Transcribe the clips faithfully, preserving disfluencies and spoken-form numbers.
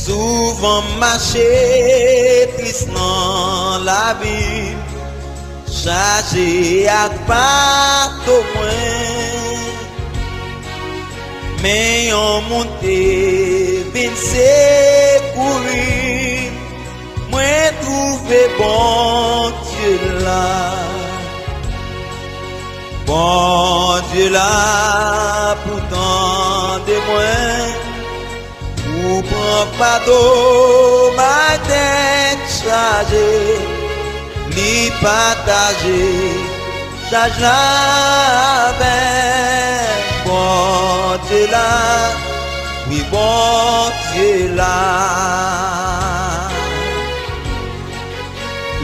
Souvan m mache tris nan lavi m, chaje ak fato mwen. Men yon moun te vin sekouri m, mwen twouve Bondye la. Bondye la pou tande mwen, pou pran fado m ak tèt chaje, li pataje chaj la avè m. Bondye la, wi, Bondye la.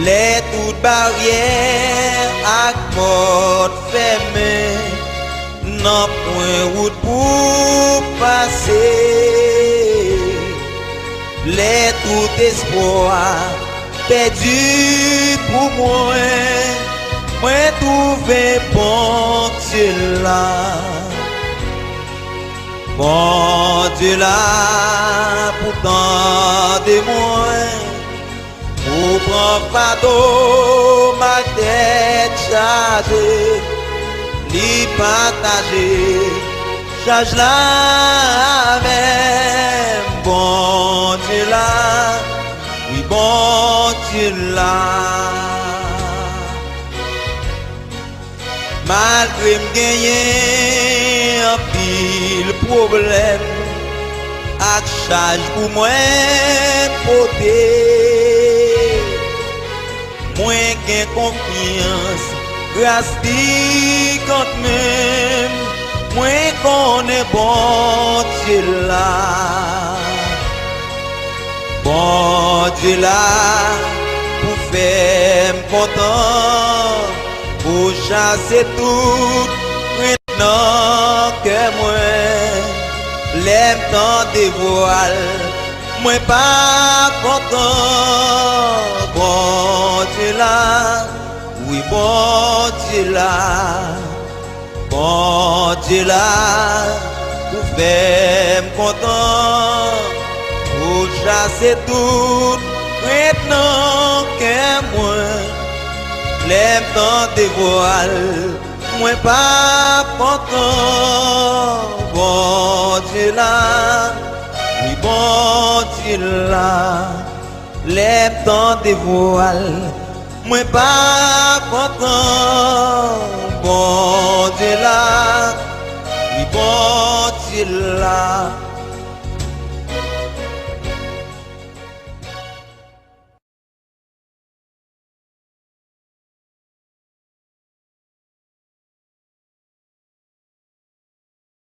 Lè tout baryè ak pòt fèmen, nanpwen wout pou pase. Lè tout espwa pèdi pou mwen, mwen twouve Bondye la. Bondye la pou tande mwen, pou pran fado m ak tèt chaje, li pataje chaj la avè m. Bondye la, wi, Bondye la. Malgre m genyen anpil pwoblèm ak chaj pou mwen pote, mwen gen konfyans gras li kanmenm, mwen konnen Bondye la. Bondye la pou fè m kontan, pou chase tout krent nan kè mwen. Lè m tande vwa l, mwen pa kontan. Bondye la, wi, Bondye la. Bondye la pou fè m kontan, pou chase tout krent nan kè mwen. Lè m tande vwa l, mwen pa kontan. Bondye la, wi, Bondye la. Lè m tande vwa l, mwen pa kontan. Bondye la, wi, Bondye la.